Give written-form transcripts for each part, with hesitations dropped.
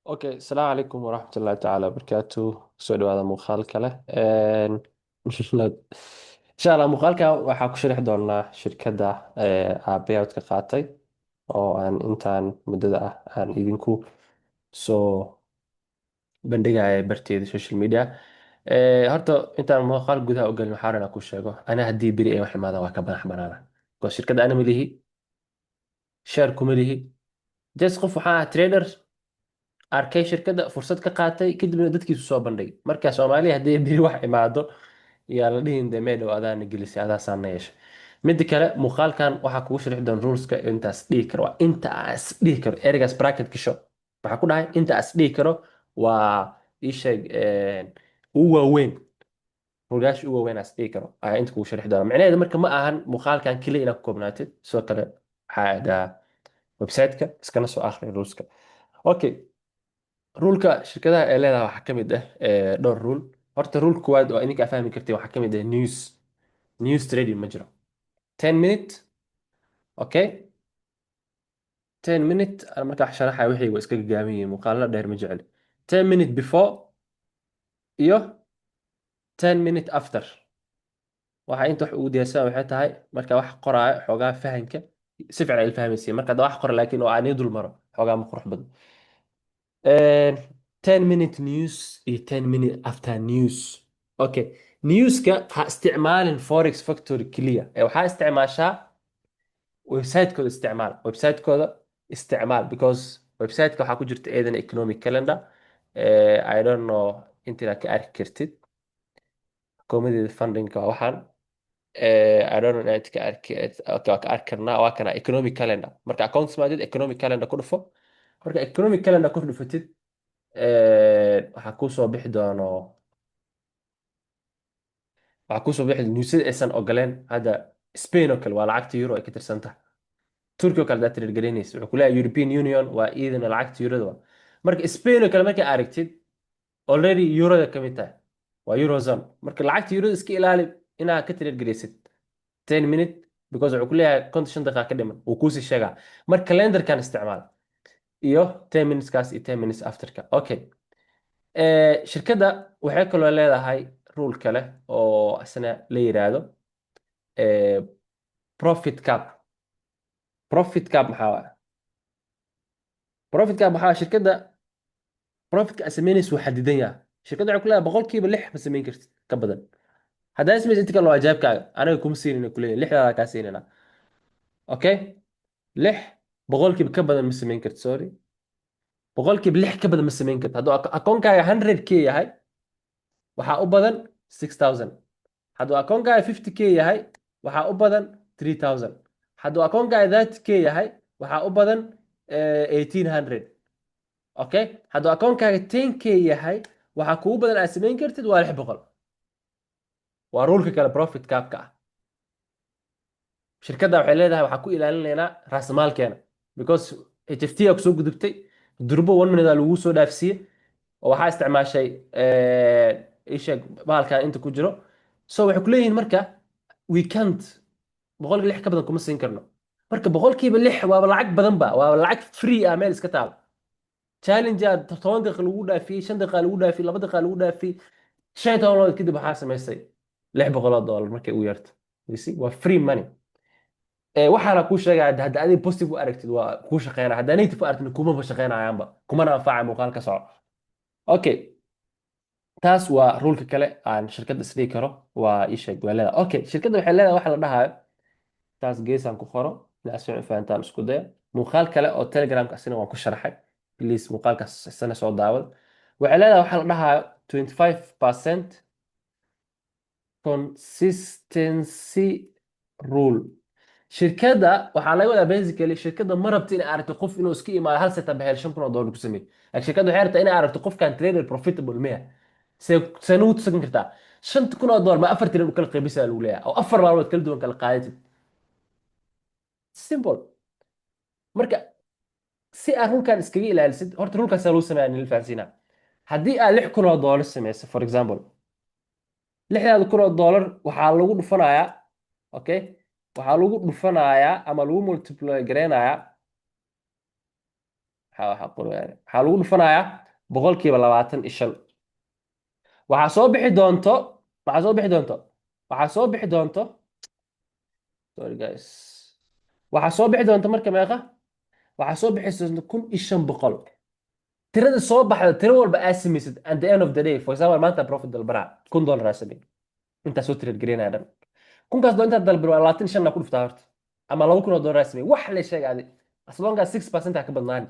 Okay, asalaamu calaykum waraxmat ullaahi tacaala wabarakaatu. Kusoo dhawaada muuqaal kale. Insha Allah muuqaalkan waxaa ku sharixi doonaa shirkadda payout-ka qaatay oo aan intaan muddada ah aan idinku soo bandhigaya barteeda social media. Horta intaan muuqaal gudaha u gelin, waxaa rabaa ku sheego ana haddii beri ay wax imaadaan waa ka madax banaana, because shirkadda ana ma lihi, share kuma lihi. Just qof waxaa ah trader arkay shirkadda, fursad ka qaatay, kadibna dadkiisu soo bandhigay. Marka Soomaaliya haddii beri wax imaado, yaa la dhihin de meedhow adaana gelisay, adaasaana yeeshay. Midda kale, muuqaalkan waxaa kugu sharixi doona ruleska. Intaas dhihi karo waa inta aan is dhihi karo. Ereygaas bracket gasho. Waxaa ku dhahay inta is dhihi karo waa ii sheeg ugu waaweyn, ruleyaasha ugu waaweyn aan is dhihi karo ayaa inta kugu sharixi doona. Micnaheedu marka ma ahan muuqaalkan keliya inaad ku koobnaatid. Sidoo kale waxaa aadaa website-ka, iskana soo akhri ruleska. Okay, ruleka shirkadaha ay leedahay waxaa ka mid ah dhowr rule. Horta rule koowaad oo idinka fahmi kartiin waxaa ka mid ah news trading ma jiro. 10 minute, okay, 10 minute. Ana markaa wax sharaxaya wixii waa iska gagaaban yihiin, muuqaalada dheer ma jeceli. 10 minute before iyo 10 minute after. Waxa inta wax ugu diyaarsan waxay tahay marka wax qoraayo xoogaa fahanka si fiican ay fahmaysiin. Marka hadda wax qora laakiin oo aan ii dul maro, xoogaa ma qurux badan. 10 minute news iyo 10 minute after news. Okay, newska ha isticmaalin Forex Factory keliya ee waxaa isticmaashaa website-kooda. Isticmaal website-kooda, isticmaal, because website-ka waxaa ku jirta eedan economic calendar. I don't know intaad ka arki kartid koomadeeda funding-ka waa waxaan. I don't know inaad ka arki. Okay, waa ka arki karnaa. Waa kana economic calendar. Marka accounts maadid, economic calendar ku dhufo. Marka economic calendar ku dhufatid, waxaa kuusoo bixi newsyada aysan ogoleen. Hadda Spain oo kale waa lacagta euro ay ka tirsan tahay. Turkey oo kale hadaad trade garaynaysa, wuxuu kuleeyahay European Union waa iyadana lacagta eurada waa. Marka Spain oo kale markay aragtid, already eurada ka mid tahay, waa eurozone. Marka lacagta eurada iska ilaali inaad ka trade garaysid 10 minute, because wuxuu kuleeyahay 55 daqiiqa ka dhiman, wuu kuusii sheegaa. Marka calendarkan isticmaal iyo 10 minuteskaas iyo 10 minutes afterka. Okay, shirkadda waxay kaloo leedahay rule kale oo isna la yiraahdo profit cap. Profit cap maxaa waaye? Profit cap maxaa? Shirkadda profitka aad samaynaysa wuu xadidan yahay. Shirkadda waxay ku leedahay 100% ma samayn kartid ka badan. Haddaa samaysa inta kale waa jeebkaaga, aniga kuma siinayna kuleeyahay, lixdaada kaa siinayna. Okay, 6% ka badan ma samayn kartid. Sorry, 6% ka badan ma samayn kartid. Hadduu akoonkaaga 100K yahay, waxaa u badan 6000. Hadduu akoonkaaga 50K yahay, waxaa u badan 3000. Hadduu akoonkaaga 30K yahay, waxaa u badan 1800. Okay, hadduu akoonkaaga 10K yahay, waxaa kugu badan aad samayn kartid waa 600. Waa ruleka kale profit capka ah. Shirkadda waxay leedahay waxaa ku ilaalinaynaa raasamaalkeena, because HFT aa kusoo gudubtay durbo, one minute aa lagu soo dhaafsiiyey oo waxaa isticmaashay isheeg bahalkan inta ku jiro. So waxay ku leeyihiin marka we can't, 6% ka badan kuma siin karno. Marka 6% waaba lacag badan ba, waaba lacag free ah meel iska taal. Challenge aad 10 daqiiqa lagu dhaafiyey, 5 daqiiqa lagu dhaafiyey, 2 daqiiqa lagu dhaafiyey, 15 lood kadib waxaa samaysay $600 markay u yarto. You see? Waa free money. Waxaana kuu sheegaya hadda adiga positive u aragtid waa kuu shaqeynaya, haddaa negative u aragtid kumaba shaqeynayaanba, kumana anfaca. Muuqaal ka soco. Okay, taas waa ruleka kale aan shirkadda isdhihi karo waa ii sheeg waa leedahay. Okay, shirkadda waxay leedahay waxa la dhahayo, taas geesaan ku qoro inaad si fiican u fahantaan isku daya. Muuqaal kale oo Telegramka asina waan ku sharaxay. Please muuqaalkaas isana soo daawad. Waxay leedahay waxa la dhahayo 25% consistency rule. Shirkadda waxaa laga wadaa basically, shirkadda ma rabto inay aragto qof inuu iska imaado, hal setup hel, $5,000 ku sameeyo. Laakiin shirkadda waxay rabtaa inay aragto qofkan trader profitable miya. See nagu tusan kartaa $5,000 ma afar trade u kala qaybisaa lagu leeyahay oo 4 maalmood kala duwan kala qaadatid? Simple. Marka si aad rulekan iskaga ilaalisid, horta rulekaasaa lagu sameeyaa nila fahansiinaa. Haddii aad $6,000 sameyso, for example, $6,000 waxaa lagu dhufanayaa, okay, waxaa lagu dhufanayaa ama lagu multiply gareynayaa, waxaa Waxaa qoraya, waxaa lagu dhufanayaa 25%. Waxaa soo bixi doonto, waxaa soo bixi doonto, waxaa soo bixi doonto, sorry guys, waxaa soo bixi doonto marka meeqa? Waxaa soo bixi doonto 1500. Tirada soo baxda, tiro walba aad samaysid at the end of the day, for example, maanta profit dalbanaa, $1000 aa samey, intaa soo trade gareynaya dhan, kunkaas doo intaad dalban waa 25 na ku dhuftaa horta, ama $2000 aa samey. Wax la sheega adi, as long as 6% aa ka badnaan,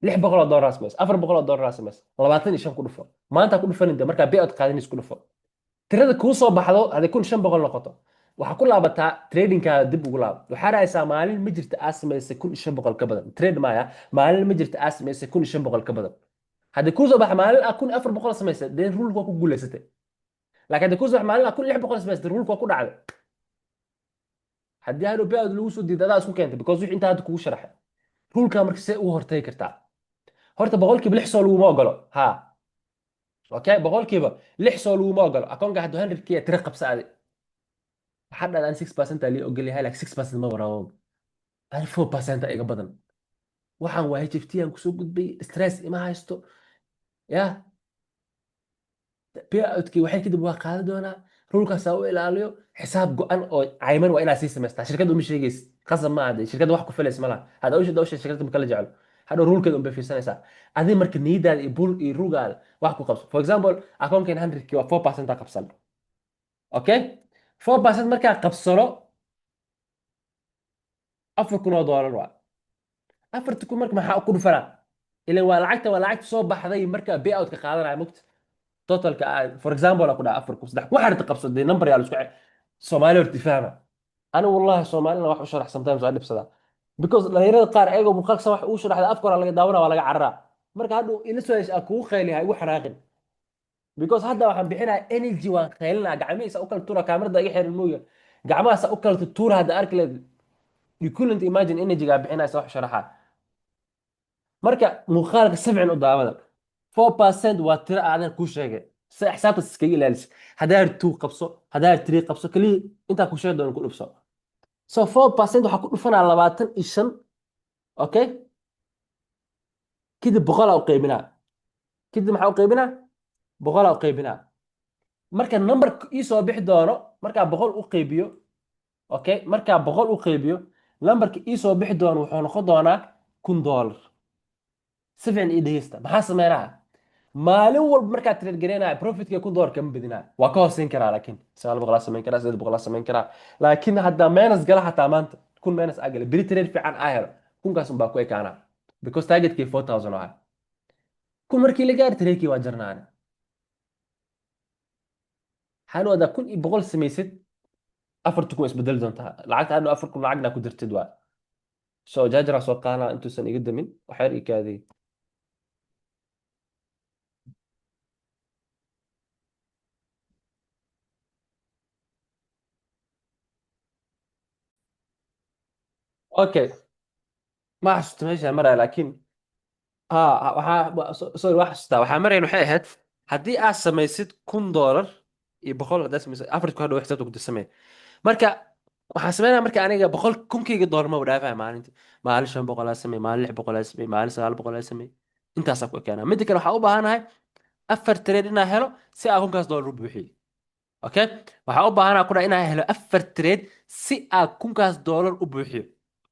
$600 aa samaysa, $400 aa samaysa, 25 ku dhufo. Maanta ku dhufanin de, markaa payout qaadanis ku dhufo. Tirada kuu soo baxdo hadday 1500 noqoto, waxaa ku laabataa tradingkaada, dib ugu laab. Waxaa raaysaa maalin ma jirta aad samaysay 1500 ka badan trade maya. Maalin ma jirta aad samaysay 1500 ka badan. Haddii kuu soo baxa maalin aad 1400 samaysay, dee ruleka waa ku guulaysatay. Laakiin haddii kuu soo baxa maalin aad 1600 samaysay, ruleka waa ku dhacday. Haddii hadhow payout lagu soo diiday, adaa isku keentay, because wixii intaa hadda kugu sharaxay ruleka. Marka see ugu hortagi kartaa? Horta 6% soo laguma ogolo. Ha, okay, 6% soo laguma ogolo. Akoonka hadduu 100K, tiro qabsa adi. Waxaa dhahdaa 6% aa lii ogol yahay, like 6% ma warabo ani, 4% aa iga badan. Waxaan waa HFT aan kusoo gudbay, stress ima haysto ya. Payoutkii waxay kadib waa qaadan doonaa. Rulekaasaa u ilaaliyo. Xisaab go-an oo cayman waa inaad sii samaystaa. Shirkadda uma sheegaysid, qasab ma aha. Shirkadda wax ku filays ma laha. Hadda usheed shirkadda ma kala jeclo, hadhow rulkeeda unbay fiirsanaysaa. Adi marka niyadaada iyo bul iyo rugaada wax ku qabso. For example, akoonkeen 100K waa 4% aa qabsan. Okay, 4% markaa qabsano, $4000 waa. 4000 marka maxaa ku dhufanaa? Ilan waa lacagta, waa lacagta soo baxday marka payoutka qaadanaya mugta totalka. For example, ku dhaha 4000, 3000, waxaa rabta qabso dee. Number yaa la isku Soomaali horta fahma. Ani wallahi Soomaalina wax u sharax sometimes waa dhibsadaa, because dhalinyarada qaar ayagoo muuqaalka wax uu sharaxda afka hore laga daawana, waa laga cararaa. Marka hadhow ila soo hesha kugu qayliha, igu xanaaqin, because hadda waxaan bixinaya energy, waan qaylinaa, gacmihiisa u kala tuura, kaamirada iga xiran mooya, gacmahaasa u kala tuura. Hadda arki leed, you couldn't imagine energy-gaa bixinaysa wax sharaxaa. Marka muuqaalka sabcin u daawada. 4% waa tiro aadan kuu sheegay si xisaabtaas iskaga ilaalisa. Haddaa two qabso, haddaa three qabso, kaliya intaa ku sheegi doono ku dhufso. So 4% waxaa ku dhufanaa 25. Okay, kadib 100 u qaybinaa. Kadib maxaa u qaybinaa? 100 u qaybinaa. Marka numberka ii soo bixi doono markaa 100 u qaybiyo, okay, markaa 100 u qaybiyo, numberka ii soo bixi doono wuxuu noqon doonaa $1000. Si fiican ii dhegeysta. Maxaa sameynaa? Maalin walba markaa trade gareynaya, profitka $1000 kama badinaa. Waa ka hooseyn karaa, laakiin 900 samayn karaa, 800 samayn karaa. Laakiin haddaa minus gala, xataa maanta 1000 minus aa gala, beri trade fiican aa helo, kunkaas unbaa ku ekaanaa, because targetkii 4000 ahaa. 1000 markii la gaari, tradekii waa jarnaane. Waxaan wadaa 1100 samaysid, 4000 isbedeli doontaa lacagta. Hadhow 4000 lacagna ku dirtid waa. So jaajaraa soo qaanaa intuusan iga damin, waxyar ii kaadiyey. Okay, ma xasuusta meesha maraya, laakiin ha, waxaa, sorry, waa xasuustaa. Waxaa marayan, waxay ahayd haddii aad samaysid $1001, haddaad samaysid 4000, hadhow xisaabta ku dirsamee. Marka waxaan sameynaya, marka aniga 100 kunkayga doolar ma dhaafaya maalinta. Maalin 500 aa samey, maalin 600 aa samey, maalin 900 aa samey, intaasaa ku ekaanaa. Midda kale, waxaan u baahanahay afar trade inaa helo si aan kunkaas doolar u buuxiyo. Okay, waxaan u baahanaha ku dhaha inaan helo afar trade si aan kunkaas doolar u buuxiyo,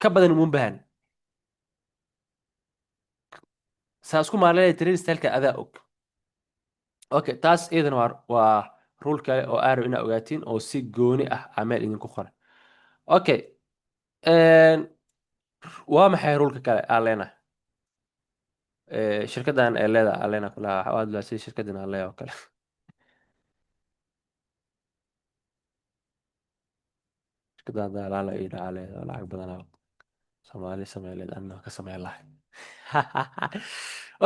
ka badan uma baahan. Saa isku maalinaya trade styleka adaa og. Okay, taas iyadana waa rule kale oo aar inaa ogaatiin oo si gooni ah aa meel idinku qoray. Okay, waa maxay ruleka kale aan leenahay? Shirkaddan ee leedahay aan leenahay kulaha waxaa u hadlaa sida shirkaddan aan leeyahay oo kale. Shirkaddan haddaa laala ii dhacaa leedahay lacag badanaa Soomaali sameey leed, anna ka sameyn lahay.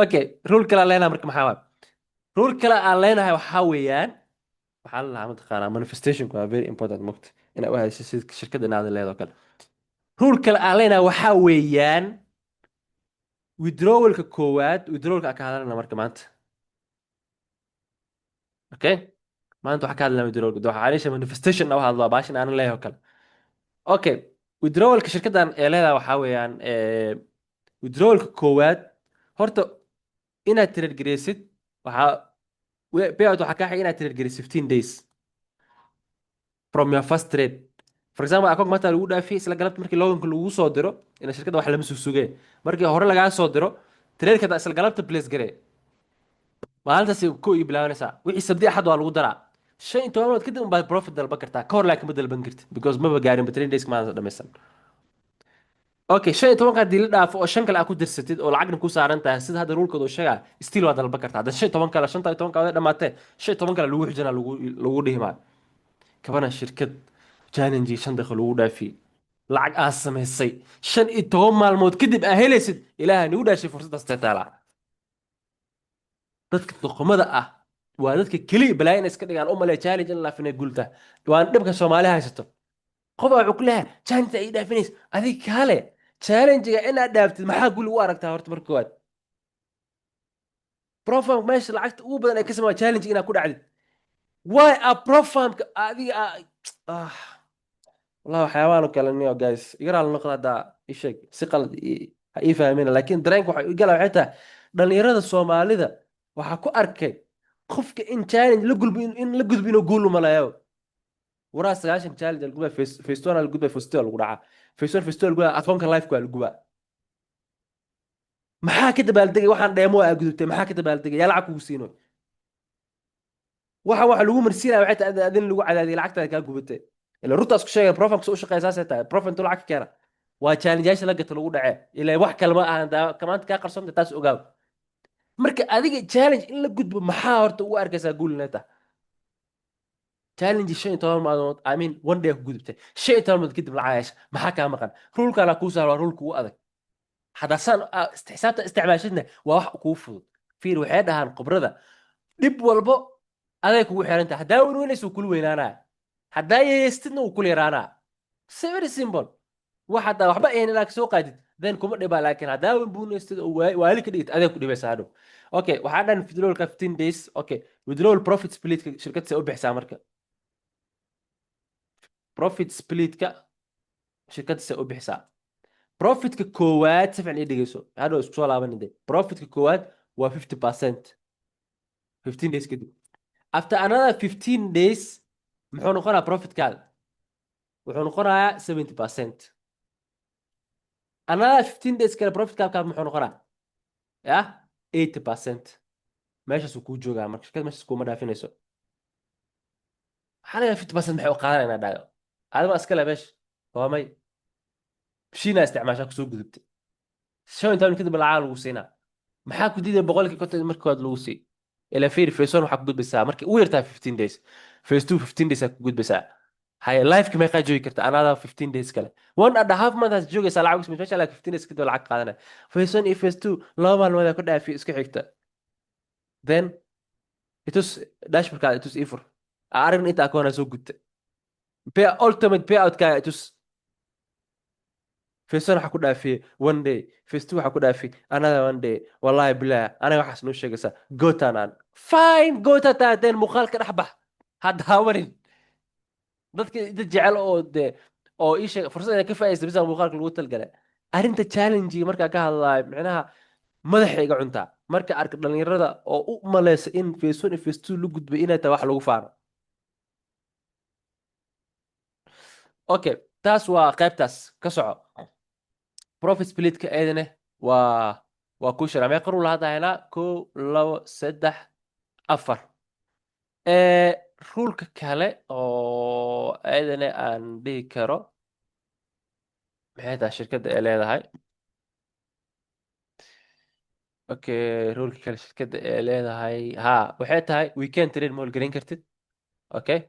Okay, rule kale aan leenahay marka maxaa waay? Rule kale aan leenahay waxaa weeyaan, waxaa la lahaa mataqaanaa, manifestationku waa very important mogta inaad u hadasho sida shirkadda inaad leedahay oo kale. Rule kale aan leenahay waxaa weeyaan withdrawalka koowaad. Withdrawalka aan ka hadalna marka maanta. Okay, maanta waxaa ka hadlana withdrawalka. Waxaa calisha manifestation u hadlaa baashin aanan leeyahay oo kale. Okay, withdrawalka shirkaddan ee leedahay waxaa weeyaan Withdrawalka koowaad horta inaad trade gareysid, waxaa payout waxaa kaa xiga inaad trade gareysid 15 days from your first trade. For example, akoonka maanta lagu dhaafiyay, isla galabta markii loginka lagu soo diro, ina shirkadda wax lama sugee, markii hore lagaa soo diro trade-ka isla galabta place garee, maalintaas ko ii bilaabanaysaa. Wixii Sabti, Axad waa lagu daraa. 15 maalmood kadib unbaad profit dalban kartaa. Ka hor laakiin ma dalban kartid, because maba gaarin ba 3 days maanta dhamaysan. Okay, 15-ka haddii la dhaafo oo shan kale aad ku dirsatid oo lacagna ku saaran tahay, sida hadda rulekooda uu sheegaa, still waa dalban kartaa. Hadda 15 kale, 15-ka waday dhamaatee, 15 kale lagu xijinaa, lagu dhihi maayo. Kabana shirkad challenge 5 daqiiqo lagu dhaafiyey, lacag aad samaysay 15 maalmood kadib aa helaysid, Ilaaha nigu dhaashay, fursaddaas taalaa. Dadka doqomada ah waa dadka keliya balaayo inay iska dhigaan u maleeya challenge in la dhaafinay guulta. Waan dhibka Soomaali haysato. Qof baa wuxuu ku leeyahay challenge ay dhaafinaysa. Adiga kaale, challenge-ga inaad dhaaftid maxaa guli u aragtaa horta marka koowaad? Prop firm meesha lacagta ugu badan ay ka sameeyaan challenge inaad ku dhacdid. Why a prop firm-ka adiga ah, wallahi waxyaabahan oo kale niyo guys, iga raali noqda haddaa ii sheeg si qalad ha ii fahmina, laakiin dareenka waxa igala waxay tahay dhalinyarada Soomaalida waxaa ku arkay qofka in challenge la gudbo, in la gudbo inuu guul u maleeyo. Waraa 90 challenge la gudbaa, phase one la gudbaa, phase two lagu dhacaa, phase one, phase two la gudbaa, akoonka live waa la gubaa. Maxaa ka dabaaldegay? Waxaan dheemo aa gudubtay, maxaa ka dabaaldegay? Yaa lacag kugu siino? Waxa lagu marsiinaya waxay tahay adin lagu cadaadiyay, lacagtaada kaa gubatay. Ila runtaas ku sheegay, prop firm-ka u shaqeeya saasay tahay. Prop firm intuu lacag ka keena waa challenge-yaasha la gata lagu dhacee. Ilaa wax kale ma ahan kamaanta kaa qarsonta, taas ogaaw. Marka adiga challenge in la gudbo maxaa horta ugu arkaysaa guul inay tahay? Challenge 15 maalmood, I mean one day ku gudubtay, 15 maalmood kadib lacag yeesha, maxaa kaa maqan? Rule-kana kuu saar, waa rule-ka ugu adag. Haddaa saan xisaabta isticmaashidna waa wax kuu fudud. Fiir, waxay dhahaan khibrada, dhib walbo aday kugu xiran tahay. Haddaa weynweynaysa wuu kula weynaanaa, haddaa yeestidna wuu kula yaraanaa. It's very simple. Wax haddaa waxba ahayn inaad soo qaadid then kuma dhibaa, laakiin haddaa weyn buunaystid oo waali ka dhigid, aday ku dhibaysaa hadhow. Okay, waxaa dhan withdrawalka 15 days. Okay, withdrawal profit splitka shirkad say u bixisaa? Marka profit splitka shirkadda say u bixisaa? Profitka koowaad si fiican ii dhegeyso, hadhow isku soo laabanin de. Profitka koowaad waa 50% 15 days kadib. After another 15 days muxuu noqonayaa profitkaada? Wuxuu noqonayaa 70%. Another 15 days kale profitkaada muxuu noqonayaa? Ya 80%. Meeshaasuu kuu joogaa. Marka shirkad meeshaas kuuma dhaafinayso. Waxaa laga 50% maxay u qaadanaya inaad dhahdo adima iska le meesha waa may shiina isticmaashaa kusoo gudubtay. 15 kadib lacag lagu siinaa. Maxaa ku diiday 50% markii koowaad lagu sii? Ila fiiri, phase one waxaa ku gudbaysaa markii ugu yartaa 15 days, phase two 15 days aa ku gudbaysaa. Haye, liveka meeqaa joogi karta? Another 15 days kale, one and a half month aad joogaysaa lacag usmaysa meesha. Laa 15 days kadib lacag qaadanaya. Phase one iyo phase two 2 maalmood aa ku dhaafiyo isku xigta. Then itus dashboardkaada, itus ifur arrin inta akoonaa soo gudta, pay ultimate payout-kaaga itus. Phase one waxaa ku dhaafiyey one day, phase two waxaa ku dhaafiyey another one day. Wallahi bilah, aniga waxaas noo sheegaysaa gotanaan fine gota taateen. Muuqaalka dhex bax, ha daawanin. Dadka dad jecel oo de oo ii sheeg fursad inay ka faa'iidaysto bisa muuqaalka lagu talgalay. Arrinta challenge markaa ka hadlayo, micnaha madaxa iga cuntaa marka arka dhalinyarada oo u maleysa in phase one iyo phase two la gudbay inay tahay wax lagu faano. Okay, taas waa qaybtaas ka soco. Profit splitka eedane waa kuu shara. Meeqa rule hadda haynaa? Kow, labo, saddex, afar. Rule-ka kale oo eedane aan dhihi karo maxay tahay shirkadda ay leedahay? Okay, rule-ka kale shirkadda ay leedahay ha waxay tahay weekend trade ma howlgelin kartid. Okay,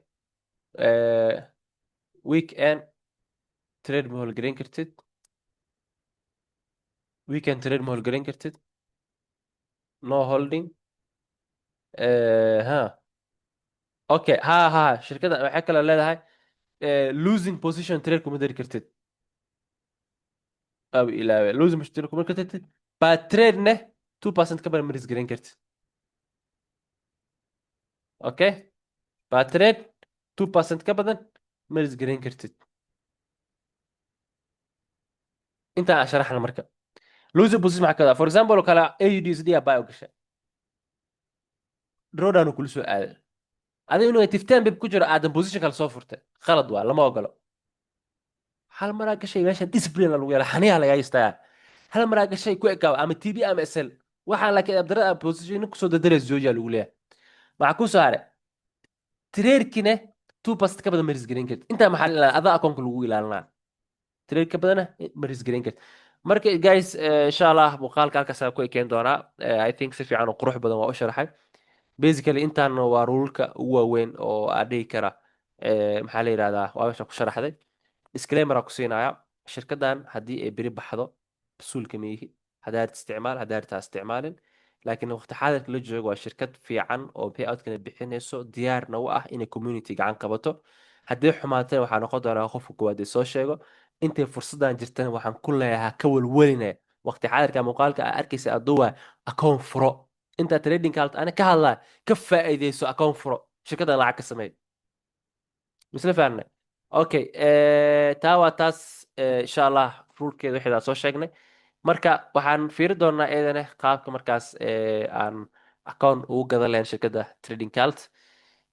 weekend trade ma howlgelin kartid, weekend trade ma howlgelin kartid, no holding. Ha, okay, ha, shirkadda waxay kaloo leedahay losing position trade kuma dari kartid. Abu ilaawe, losing position trade kuma dari kartid. Bad trade ne 2% ka badan ma risk garan kartid. Okay, bad trade 2% ka badan ma risk garan kartid. Intaan aan sharaxna marka. Losing position maxaa ka wadaa? For example oo kale, AUDUSD aa buy u gashay, drawdown kula soo aaday, adiga inuu 10 pip ku jiro aadan position kale soo furtay, khalad waa, lama ogolo. Hal maraa gashay meesha, discipline lagu yeela, xaniyaa lagaa istaa. Hal maraa gashay, ku ekaaw ama TP ama SL. Waxaan laakiin abdarada position kusoo dadaraysa joojiya lagu leeyahay. Maxaa ku soo haray? Trade-kina 2% ka badan ma risk gareyn kartid. Intaa maxaa la ilaalina? Adaa akoonka lagu ilaalinaa. Trade ka badana ma risk gareyn kartid. Marka guys, insha Allah muuqaalka halkaas ku ekeen doonaa. I think si fiican oo qurux badan waa u sharaxay. Basically intaan waa rule-ka ugu waaweyn oo aan dhihi kara, maxaa la yidhahdaa, waa meesha ku sharaxday. Disclaimer aan ku siinaya: shirkaddan haddii ay beri baxdo, mas-uulka ma ihi. Haddaa isticmaal, haddaa taa isticmaalin, laakiin waqti xaadirka la joogo waa shirkad fiican oo payout-kana bixinayso, diyaarna u ah inay community gacan qabato. Haddii xumaatana, waxaa noqon doonaa qofka koowaad ee soo sheego. Intay fursaddan jirtana, waxaan ku leeyahaa ka welweline. Waqti xaadirka muuqaalka aa arkaysa aduwa, akoon furo. Intaa trading halta ana ka hadlaa, ka faa'iideyso, akoon furo, shirkaddan lacag ka sameey. Misla fahnay? Okay, taa waa taas. Insha Allah rule-keeda wixii soo sheegnay. Marka waxaan fiiri doonaa iyadana qaabka markaas aan account ugu gadan lahayn shirkadda Trading Cult.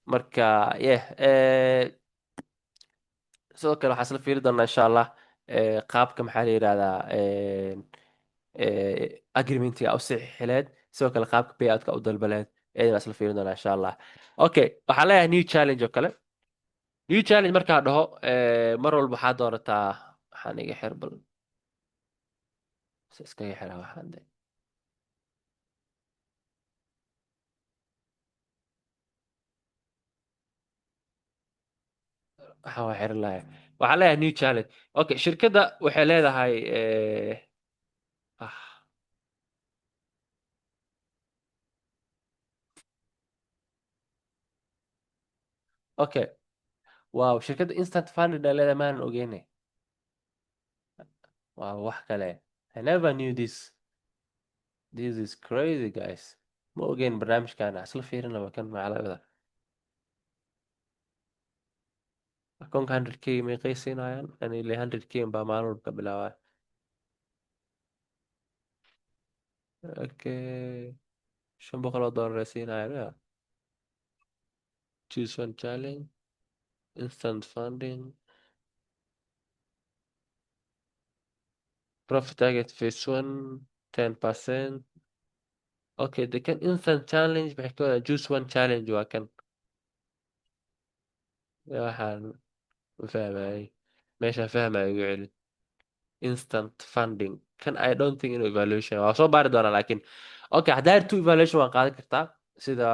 Marka yeah, sidoo kale waxaan isla fiiri doonaa insha Allah qaabka, maxaa la yidhahdaa, agreementiga u saxiixileed, sidoo kale qaabka payout-ka u dalbaleed, iyadana isla fiiri doonaa insha Allah. Okay, waxaan leeyahay new challenge oo kale. New challenge markaa dhaho, mar walba waxaa doorataa, waxaan iga xir bal, se iskaga xiraa waxaan de, waxaan waa xiran lahay. Waxaan leeyahay new challenge. Okay, shirkadda waxay leedahay okay, wow, shirkadda instant funded ay leedahay, maanan ogeynay. Waa wax kale. I never knew this. This is crazy, guys. Ma ogeyn barnaamijkan. Isla fiirinaba kan macalada akoonka 100K meeqay siinayaan? Ani ile 100K baa maalin walba ka bilaabaa. Okay, $500 ay siinayaan. Yeah. Choose one challenge, instant funding, profit target phase one 10%. Okay, the kan instant challenge maxay ka wadaa? Choose one challenge waa kan. Waxaan ma fahmayay, meeshaan fahmaya igu celin. Instant funding kan, I don't think inuu evaluation waa soo baari doonaa, laakiin okay, haddaa two evaluation waan qaadan kartaa sida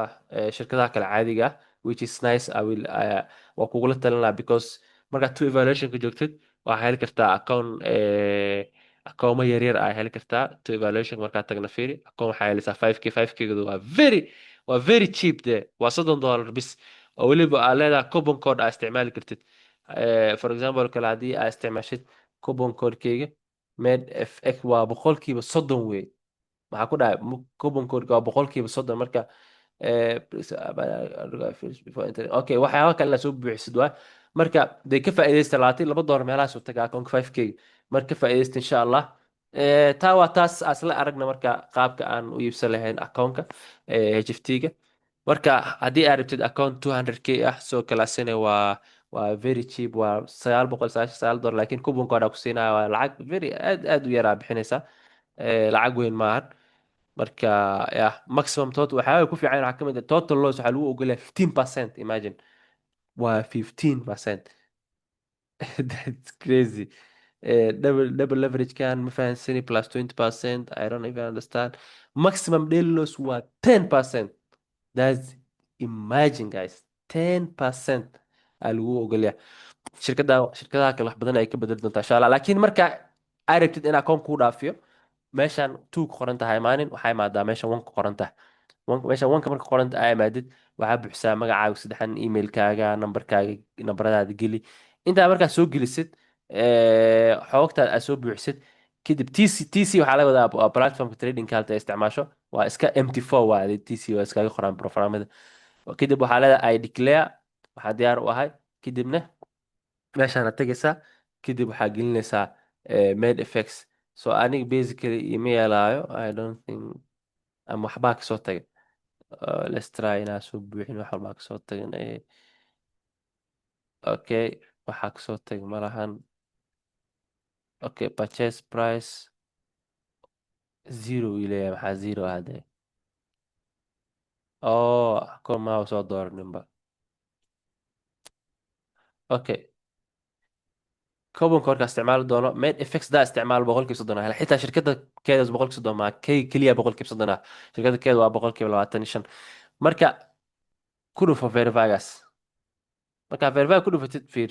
shirkadaha kale caadiga ah, which is nice. I will waa kugula talin lahaa, because markaad two evaluation ka joogtid, waxaa heli kartaa account, akoomo yaryar aa heli kartaa. Two evaluation markaad tagna, fiiri, account waxaa helaysaa 5K. 5K gadu waa very cheap de, waa $30 bis, oo weliba aa leedahay coupon code aa isticmaali kartid. For example kale, haddii aa isticmaashid coupon code-keyga med fx, waa 30% wey. Maxaa ku dhahay? Coupon code-ka waa 30%. Marka okay, waxyaaba kale inaad soo buuxisid waa. Marka dee ka faa'iidaysta, $22 meelahaas uu tagaa akoonka 5K. Marka ka faa'iidaysta insha Allah. Taa waa taas. Asla aragna marka qaabka aan u iibsan lahayn akoonka HFT-ga. Marka haddii aad rabtid account 200K ah, soo kalaasina waa very cheap, waa $999, laakiin coupon code ku siinaya, waa lacag very aad aad u yaraa bixinaysa. Lacag weyn maahan. Marka yeah, maximum total waxyaaba ku fiican waxaa ka mid ah total loss waxaa lagu ogolyahay 15%. Imagine, waa 15%. That's crazy. Double leverage kan ma fahansani, plus 20%. I don't even understand. Maximum daily loss waa 10%. That's, imagine guys, 10% aa lagu ogolyahay. Shirkada shirkadaha kale wax badan ay ka bedeli doontaa insha Allah. Laakiin marka ay rabtid in akoon kuu dhaafiyo, meeshaan two ku qoran tahay imaanin, waxaa imaadaa meeshan one ku qoran tahay. Meeshan one-ka marka qoran tahay aa imaadid, waxaa buuxisaa magacaaga saddexan, emailkaaga, nambarkaaga, nambaradaada geli. Intaa markaa soo gelisid, xoogtaada aad soo buuxisid kadib, TC. TC waxaa laga wadaa waa platformka trading halta ay isticmaasho, waa iska MT4, waa TC, waa iskaga qoraan programmada. Kadib waxaa leedahay "I declare", waxaa diyaar u ahay. Kadibna meeshaana tegaysaa, kadib waxaa gelinaysaa made fx. So aniga basically ima yeelaayo, I don't think, ama waxbaa kasoo tagay. Let's try inaa soo buuxin wax walbaa kasoo tagan. Okay, waxaa kasoo tagay malahan. Okay, purchase price zero uu leeyahay. Maxaa zero ah hadee? Oh, ko maa soo dooraninba. Okay, couponka markaa isticmaali doono main effects daa isticmaal 30% hela. Xitaa shirkadda keeda 30% maa, kay keliya 30% ah. Shirkadda keeda waa 25%. Marka ku dhufo verifygaas. Markaa verify ku dhufatid, fiir,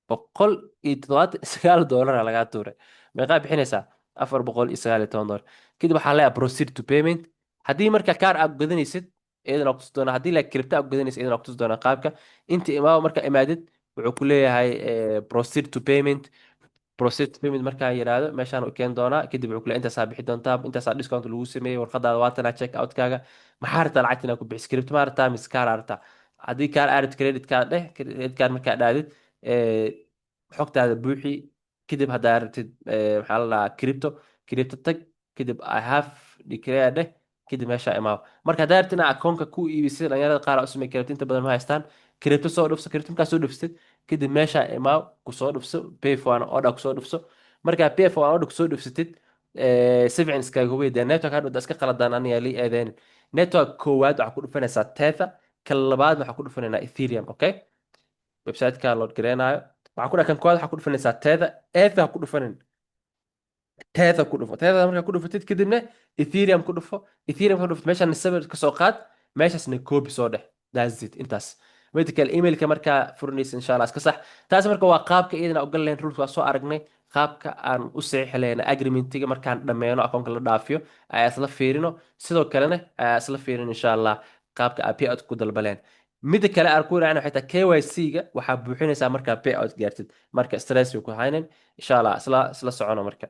$179 lagaa tuuray. Meeqaa bixinaysaa? $419. Kadib waxaa leeyahay proceed to payment. Haddii marka kaar aad gadanaysid, iyadana waa kutusi doonaa. Haddii la crypto aad gadanaysid, iyadana waa kutusi doonaa qaabka. Inta imaamo, marka imaadid, wuxuu ku leeyahay proceed to payment. Proceed to payment markaan yiraahdo, meeshaan u keeni doonaa. Kadib wuxuu ku leeyahay intaasaa bixi doontaa, intaasaa discount lagu sameeyey, warqadaada waatanaa, check outkaaga. Maxaa rabtaa lacagta inaad ku bixiso? Crypto ma rabtaa mise kaar aa rabtaa? Haddii kaar aad rabtid, credit card dheh. Credit card markaa dhaadid, xogtaada buuxi. Kadib haddaa rabtid, maxaa la dhahaa, crypto, crypto tag. Kadib "I have declare" dheh. Kadib meeshaa imaao. Marka haddaa rabtid inaad akoonka ku iibisid, dhalinyarada qaar aa u samey crypto, inta badan ma haystaan. Crypto soo dhufso. Crypto markaa soo dhuftid, kadib meeshaa imaaw, kusoo dhufso pay for an order, kusoo dhufso. Markaa pay for an order kusoo dhufsatid, si fiican iskaga hubiya dee network. Hadhow iska qaladaan aniga lii eedeynin. Network koowaad waxaa ku dhufanaysaa Tether, ka labaad waxaa ku dhufanaynaa Ethereum. Okay, website-ka load gareenaayo waxaa ku dhaha kan koowaad waxaa ku dhufanaysaa Tether. Ether ha ku dhufanin, Tether ku dhufo. Tether markaa ku dhufatid, kadibna Ethereum ku dhufo. Ethereum ku dhufo, meeshaan sawir ka soo qaad, meeshaasna copy soo dheh. That's it, intaas. Mida kale, emailka markaa furanaysa, insha Allah, iska sax. Taas marka waa qaabka iyadana ogal lahayn. Rules waa soo aragnay. Qaabka aan u saxiixi lahayna agreementiga markaan dhammeeno, akoonka la dhaafiyo, ayaa isla fiirino. Sidoo kalena ayaa isla fiirin, insha Allah, qaabka aa payout ku dalbaleen. Mida kale aan ku raacina, xitaa KYC-ga waxaa buuxinaysaa markaa payout gaartid. Marka stress ku haynin, insha Allah, isla socono. Marka